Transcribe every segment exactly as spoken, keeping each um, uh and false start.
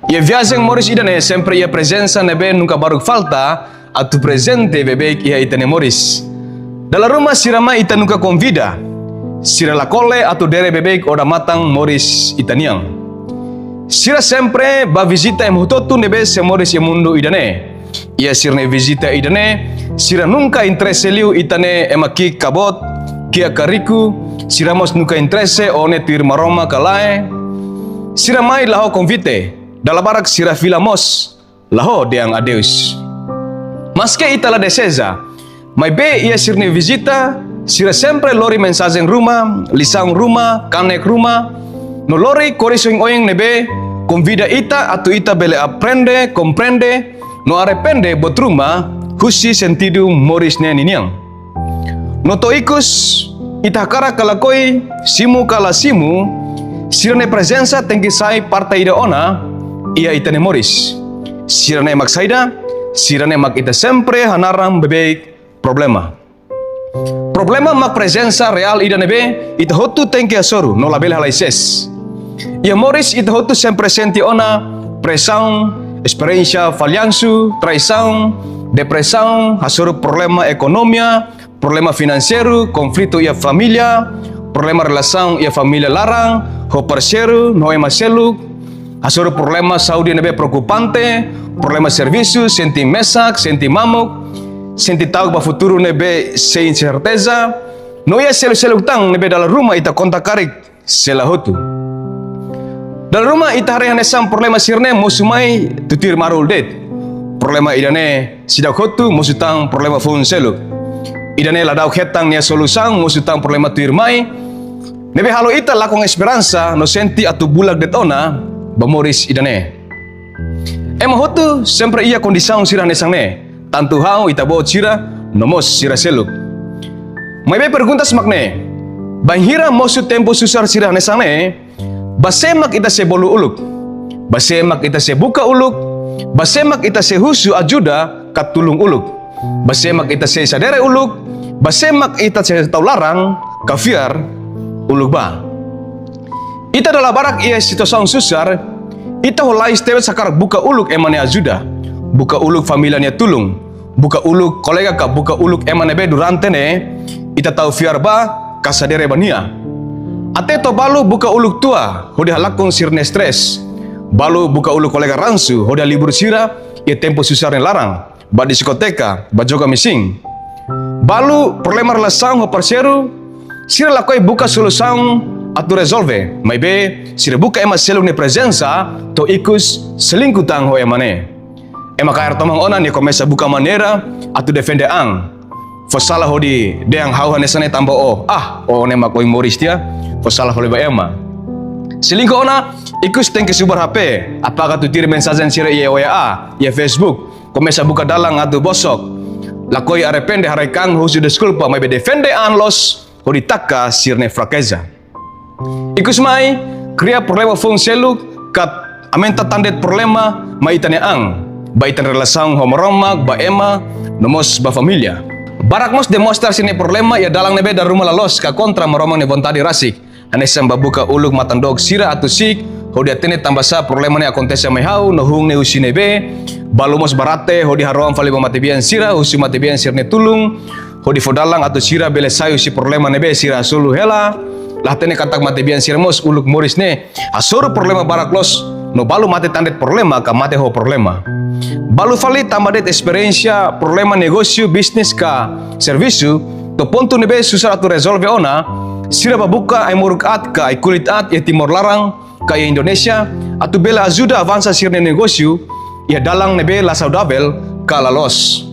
Iha viajen moris ida-ne'e sempre iha prezensa ne'ebé nunka baruk falta, atu prezente beibeik iha ita-nia moris. Dala ruma sira mai ita nunka konvida. Sira la kole atu dere beibeik odamatan moris ita-nian. Sira sempre bá vizita ema hotu-hotu ne'ebé sei moris iha mundu ida-ne'e. Iha sira-nia vizita ida-ne'e, sira nunka interese liu ita-nia ema ki'ik ka boot, kiak ka riku, sira mós nunka interese ó-nia tuir Maromak ka lae. Sira mai la ho konvite, dala barak sira fila mós, la ho dehan adeus. Maske ita la deseja, maibé iha sira-nia vizita, sira sempre lori mensajen ruma, lisaun ruma, kanek ruma, no lori kores oioin ne'ebé konvida ita atu ita bele aprende, komprende, no arrepende buat ruma, husi sentidu moris ne'e ninian. No to'o ikus, ita hakarak ka lakohi, simu ka la simu, sira-nia prezensa tenke sai parte ida ona iha ita-nia moris. Sira-ne'e mak saida, sira-ne'e mak ita sempre hanaran beibeik problema. Problema mak prezensa reál ida ne'ebé ita hotu tenke hasoru no labele halai sees. Iha moris ita hotu sempre sente ona presaun, esperiénsia fallansu, traisaun, depresaun, hasoru problema ekonomia, problema finanseiru, konflitu iha família, problema relasaun iha família laran, ho parseiru, no ema seluk, hasoru problema saúde ne'ebé preokupante, problema servisu, sente mesak, sente mamuk, sente ta'uk ba futuru ne'ebé sein serteza, no iha seluk-seluk tan ne'ebé dala ruma ita konta karik sei la hotu. Dala ruma ita haree hanesan problema sira-ne'e mosu mai tutuir malu de'it. Problema ida-ne'e seidauk hotu mosu tan problema foun seluk. Ida-ne'e la dauk hetan nia solusaun mosu tan problema tuirmai. Ne'ebé halo ita lakon esperansa no sente atu bulak de'it ona ba moris ida-ne'e. Ema hotu sempre iha kondisaun sira hanesan ne'e, tantu ha'u, ita-boot sira, no mós sira seluk. Maibé perguntas mak ne'e, bainhira mosu tempu susar sira hanesan ne'e, ba sé mak ita sei bolu uluk? Ba sé mak ita sei buka uluk? Ba sé mak ita sei husu ajuda ka tulun uluk? Ba sé mak ita sei sadere uluk? Ba sé mak ita sei tau laran ka fiar uluk ba? Ita dala barak iha situasaun susar, ita ho lais tebes hakarak buka uluk ema nia ajuda, buka uluk família nia tulun, buka uluk kolega ka buka uluk ema ne'ebé durante ne'e ita tau fiar ba ka sadere ba nia. Até to'o balu buka uluk tua hodi halakon sira-nia stress. Balu buka uluk kolega ransu hodi halibur sira iha tempu susar nia laran, ba diskoteka, ba joga mesin. Balu problema relasaun ho parseiru, sira lakohi buka solusaun atu rezolve, maibé sira buka ema seluk nia prezensa, to'o ikus selingkuh tan ho ema ne'e. Ema kaer toman ona, nia komesa buka maneira atu defende an. Fó sala hodi dehan ha'u hanesan ne'e tanba ó. Ah, ó ne'e mak oin moris tiha, fó sala fali ba ema. Selingkuh ona, ikus tenke subar H P, apaga tutuir mensajen sira iha W A, iha Facebook. Komesa buka dalan atu bosok. Lakohi arrepende, haraik an, husu deskulpa, maibé defende an loos hodi taka sira-nia frakeza. Ikus mai, kria problema foun seluk, ka aumenta tan de'it problema mai ita-nia an, ba ita-nia relasaun ho Maromak, ba ema, no mós ba família. Barak mós demonstra sira-nia problema iha dalan ne'ebé dala ruma la loos ka kontra Maromak nia vontade rasik. Hanesan ba buka uluk matan-dook sira atu si'ik, hodi hatene tanbasá problema ne'e akontese mai ha'u, no hun ne'e husi ne'ebé. Balu mós ba rate hodi harohan fali ba matebian sira, husu matebian sira-nia tulun, hodi fó dalan atu sira bele sai husi problema ne'ebé sira hasoru hela. La hatene katak matebian sira mós uluk moris ne'e hasoru problema barak loos, no balu mate tan de'it problema ka mate ho problema. Balu fali tama de'it esperiénsia problema negósiu, bisnis ka servisu, to'o pontu ne'ebé susar atu rezolve ona, sira ba buka ai-moruk aat ka ai-kulit aat iha Timor laran ka iha Indonézia, atu bele ajuda avansa sira-nia negósiu iha dalan ne'ebé la saudavel ka la loos.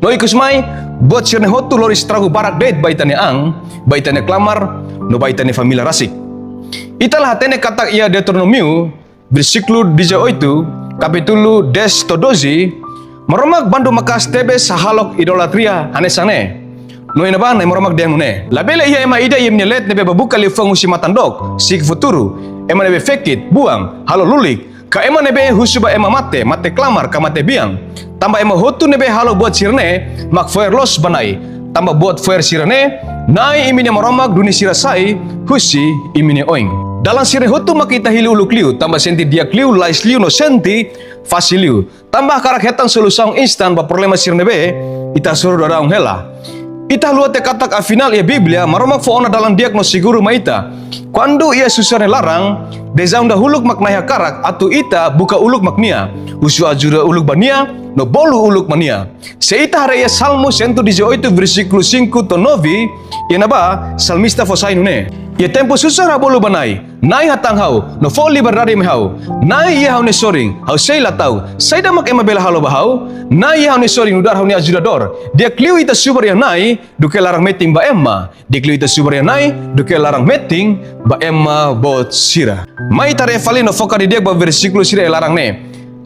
No ikus mai, buat sira-ne'e hotu lori estragu barak de'it ba ita-nia an, ba ita-nia klamar, no ba ita-nia família rasik. Ita la hatene katak iha Deuteronómiu, versíkulu dezoito, kapítulu dez to'o doze, Maromak bandu maka'as tebes hahalok idolatria hanesan ne'e. No iha ne'ebá Na'i Maromak dehan nune'e: Labele iha ema ida iha imi-nia leet ne'ebé ba buka liafuan husi matan-dook, si'ik futuru, ema ne'ebé fekit, buan, halo lulik, ka ema ne'ebé husu ba ema mate, mate-klamar, ka matebian. Tanba ema hotu ne'ebé halo buat sira-ne'e mak fo'er loos ba Na'i. Tanba buat fo'er sira-ne'e, Na'i imi-nia Maromak duni sira sai husi imi-nia oin. Dalan sira-ne'e hotu mak ita hili uluk liu, tanba sente di'ak liu, lalais liu no sente fasil liu. Tanba hakarak hetan solusaun instan ba problema sira ne'ebé ita hasoru daudaun hela. Ita haluha tiha katak afinál iha Bíblia, Maromak fó ona dalan di'ak no seguru mai ita. Kuandu iha susar nia laran, desizaun dahuluk mak Na'i hakarak atu ita buka uluk mak Nia, husu ajuda uluk ba Nia, no bolu uluk ba Nia. Se ita haree iha Salmu cento e dezoito, versíkulu cinco to'o nove, iha ne'ebá salmista fó sai nune'e: Iha tempu susar ha'u bolu ba Na'i, Na'i hatán ha'u, no fó liberdade mai ha'u. Na'i iha ha'u-nia sorin, ha'u sei la ta'uk. Saida mak ema bele halo ba ha'u? Na'i iha ha'u-nia sorin nu'udar ha'u-nia ajudadór. Di'ak liu ita subar iha Na'i duké laran metin ba ema. Di'ak liu ita subar iha Na'i duké laran metin ba ema boot sira. Mai ita haree fali no foka didi'ak ba versíkulu sira iha laran ne'e.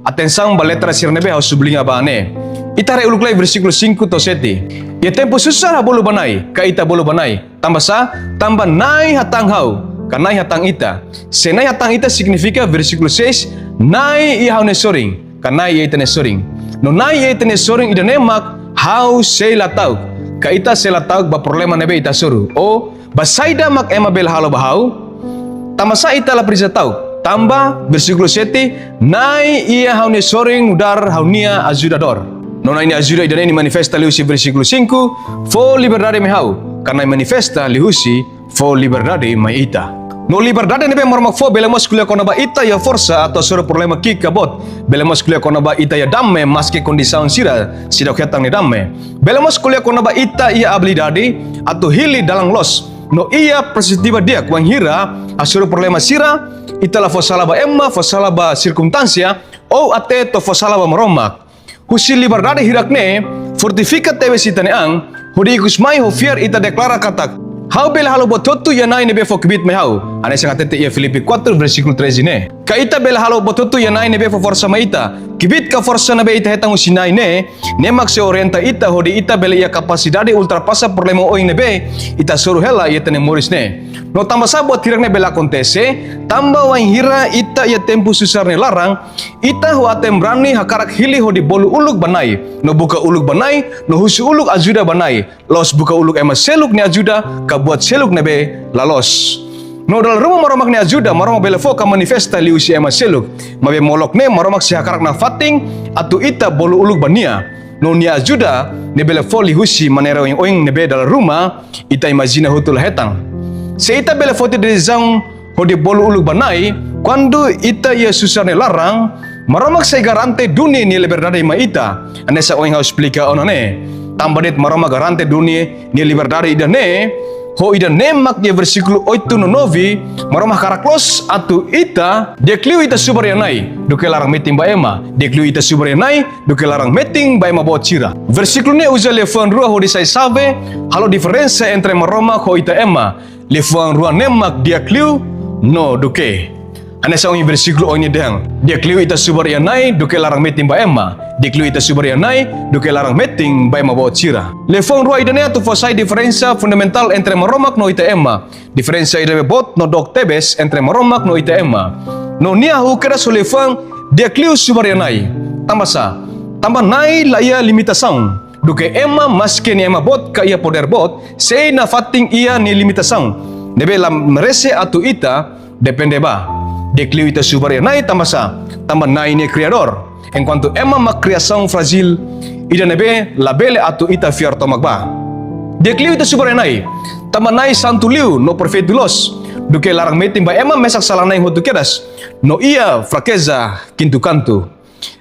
Atensaun ba letra sira ne'ebé ha'u subliña ba ne'e. Ita haree uluk lai versíkulu cinco to'o sete. Iha tempu susar ha'u bolu ba Na'i, ka ita bolu ba Na'i. Tanba sá? Tanba Na'i hatán ha'u, ka Na'i hatán ita. Se Na'i hatán ita signifika versíkulu seis, Na'i iha ha'u-nia sorin, ka Na'i iha ita-nia sorin. No Na'i iha ita-nia sorin ida-ne'e mak ha'u sei la ta'uk, ka ita sei la ta'uk ba problema ne'ebé ita hasoru. Ou ba saida mak ema bele halo ba ha'u? Tanba sá ita la presiza ta'uk? Tanba, versíkulu sete, Na'i iha ha'u-nia sorin nu'udar ha'u-nia ajudadór. No Na'i nia ajuda ida-ne'e nia manifesta liuhusi versíkulu cinco, fó liberdade mai ha'u, ka Na'i manifesta liuhusi fó liberdade mai ita. No liberdade ne'ebé Maromak fó bele mós ko'alia kona-ba ita iha forsa atu hasoru problema ki'ik ka boot. Bele mós ko'alia kona-ba ita iha dame maski kondisaun sira seidauk hetan nia dame. Bele mós ko'alia kona-ba ita iha abilidade atu hili dalan loos. No iha perspetiva di'ak wainhira hasoru problema sira, ita la fó sala ba ema, fó sala ba sirkunstánsia, ou até to'o fó sala ba Maromak. Husi liberdade hirak-ne'e, fortifika tebes ita-nia an, hodi ikus mai ho fiar ita deklara katak: Ha'u bele halo buat hotu iha Na'i ne'ebé fó kbiit mai ha'u. Hanesan hatete iha Filipi quatro, versíkulu treze ne'e. Ka ita bele halo buat hotu iha Na'i ne'ebé fó forsa mai ita. Kbiit ka forsa ne'ebé ita hetan husi Na'i ne'e, ne'e mak sei orienta ita hodi ita bele iha kapasidade ultrapasa problema oioin ne'ebé ita hasoru hela iha ita-nia moris ne'e. No tanba sá buat hirak-ne'e bele akontese? Tanba wainhira ita iha tempu susar nia laran, ita ho aten brani hakarak hili hodi bolu uluk ba Na'i, no buka uluk ba Na'i, no husu uluk ajuda ba Na'i. La'ós buka uluk ema seluk nia ajuda, ka buat seluk ne'ebé la loos. No dala ruma Maromak nia ajuda, Maromak bele fó ka manifesta liuhusi ema seluk. Maibé molok ne'e Maromak sei hakarak nafatin atu ita bolu uluk ba Nia. No Nia ajuda ne'e bele fó liuhusi maneira oioin ne'ebé dala ruma ita imajina hotu la hetan. Se ita bele foti desizaun hodi bolu uluk ba Na'i, kuandu ita iha susar nia laran, Maromak sei garante duni Nia liberdade mai ita. Hanesan ohin ha'u esplika ona ne'e. Tanba de'it Maromak garante duni Nia liberdade ida-ne'e, ho ida-ne'e mak iha versíkulu oito no nove, Maromak hakarak loos atu ita, di'ak liu ita subar iha Na'i duké laran metin ba ema. Di'ak liu ita subar iha Na'i duké laran metin ba ema boot sira. Versíkulu ne'e uza liafuan rua hodi sai xave, halo diferensa entre Maromak ho ita ema. Liafuan rua ne'e mak di'ak liu no duké. Hanesan ohin versíkulu ohin ne'e dehan: Di'ak liu ita subar iha Na'i duké laran metin ba ema. Di'ak liu ita subar iha Na'i duké laran metin ba ema boot sira. Liafuan rua ida-ne'e atu fó sai diferensa fundamentál entre Maromak no ita ema. Diferensa ida ne'ebé boot no dook tebes entre Maromak no ita ema. No nia hahú kedas ho liafuan di'ak liu subar iha Na'i. Tanba sá? Tanba Na'i la iha limitasaun. Duké ema, maski nia ema boot ka iha podér boot, sei nafatin iha nia limitasaun ne'ebé la merese atu ita depende ba. Di'ak liu ita subar iha Na'i tanba sá? Tanba Na'i ne'e Kriadór. Enkuantu ema mak kriasaun frájil ida ne'ebé labele atu ita fiar tomak ba. Di'ak liu ita subar iha Na'i tanba Na'i santu liu no perfeitu loos. Duké laran metin ba ema mesak sala-na'in hotu kedas, no iha frakeza kintu-kantu.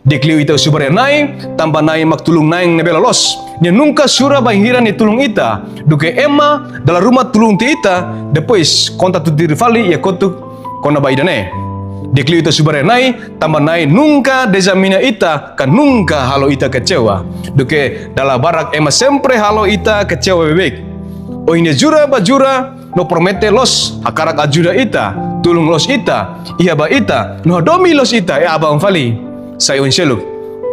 Di'ak liu ita subar iha Na'i tanba Na'i mak tulun-na'in ne'ebé la loos. Nia nunka sura bainhira Nia tulun ita. Duké ema, dala ruma tulun tiha ita, depois konta tutuir fali iha kotuk kona-ba ida-ne'e. Di'ak liu ita subar iha Na'i tanba Na'i nunka dezamina ita, ka nunka halo ita kecewa. Duké dala barak ema sempre halo ita kecewa beibeik. Ohin nia jura ba jura no promete loos hakarak ajuda ita, tulun loos ita, iha ba ita, no hadomi loos ita iha aban fali. Sai oin seluk.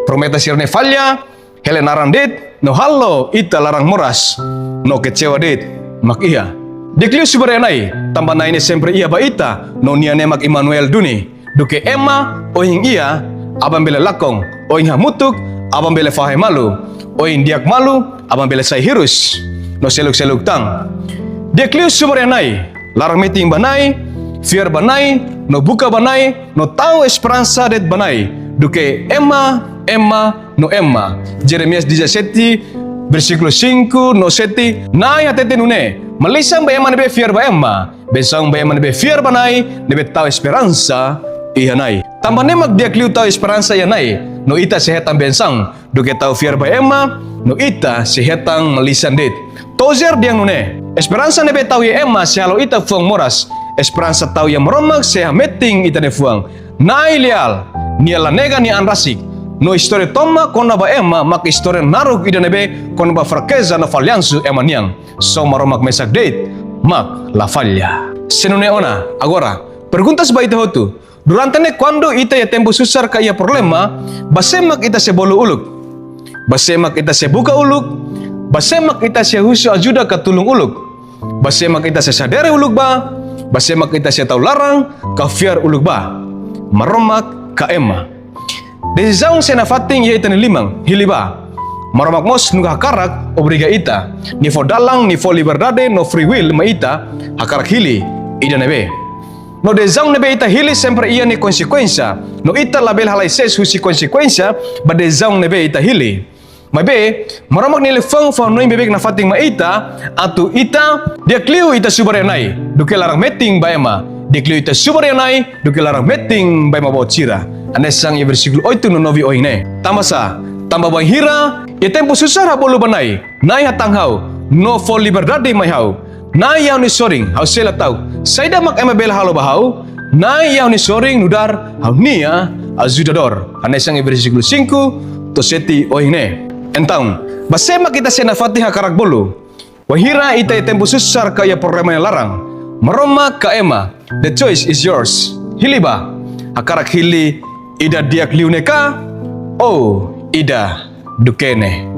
Promete sira-ne'e falla, hela naran de'it, no halo ita laran moras no kecewa de'it mak iha. Di'ak liu subar iha Na'i tanba Na'i ne'e sempre iha ba ita, no Nia ne'e mak Imanuel duni. Duké ema, ohin iha, aban bele lakon, ohin hamutuk, aban bele fahe malu, ohin di'ak malu, aban bele sai hirus, no seluk-seluk tan. Di'ak liu subar iha Na'i, laran metin ba Na'i, Fiar ba Na'i, no buka ba Na'i, no tau esperansa de'it ba Na'i, duké ema, ema, no ema. Jeremias dezassete, versíkulu cinco no sete, Na'i hatete nune'e: Malisan ba ema ne'ebé fiar ba ema, bensaun ba ema ne'ebé fiar ba Na'i, ne'ebé tau esperansa iha Na'i. Tanba ne'e mak di'ak liu tau esperansa iha Na'i, no ita sei hetan bensaun, duké tau fiar ba ema, no ita sei hetan malisan de'it. Tozer dehan nune'e: Esperansa ne'ebé tau iha ema sei halo ita fuan moras. Esperansa tau iha Maromak sei hametin ita-nia fuan. Na'i leál, Nia la nega Nia an rasik. No istória tomak kona-ba ema mak istória naruk ida ne'ebé kona-ba frakeza no fallansu ema nian. Só Maromak mesak de'it mak la falla. Se nune'e ona, agora, perguntas ba ita hotu. Durante ne'e, kuandu ita iha tempu susar ka iha problema, ba sé mak ita sei bolu uluk? Ba sé mak ita sei buka uluk? Ba sé mak ita sei husu ajuda ka tulun uluk? Ba sé mak ita sei sadere uluk ba? Ba sé mak ita sei tau laran ka fiar uluk ba? Maromak ka ema? Desizaun sei nafatin iha ita-nia liman, hili ba. Maromak mós nunka hakarak obriga ita. Nia fó dalan, Nia fó liberdade no free will mai ita, hakarak hili ida ne'ebé. No desizaun ne'ebé ita hili sempre iha nia konsekuénsia. No ita labele halai sees husi konsekuénsia ba desizaun ne'ebé ita hili. Maibé, Maromak nia liafuan fó hanoin beibeik nafatin mai ita, atu ita di'ak liu ita subar iha Na'i, duké laran metin ba ema. Di'ak liu ita subar iha Na'i, duké laran metin ba ema boot sira. Hanesan iha versíkulu oito no nove ohin ne'e. Tanba sá? Tanba bainhira iha tempu susar ha'u bolu ba Na'i, Na'i hatán ha'u, no fó liberdade mai ha'u. Na'i iha ha'u-nia sorin, ha'u sei la ta'uk. Saida mak ema bele halo ba ha'u? Na'i iha ha'u-nia sorin nu'udar ha'u-nia ajudadór. Hanesan iha versíkulu cinco to'o sete ohin ne'e. Entaun, ba sé mak ita sei nafatin hakarak bolu? Bainhira ita iha tempu susar ka iha problema nia laran, Maromak ka ema? The choice is yours. Hili ba, hakarak hili ida di'ak liu ne'e ka, ou ida duké ne'e?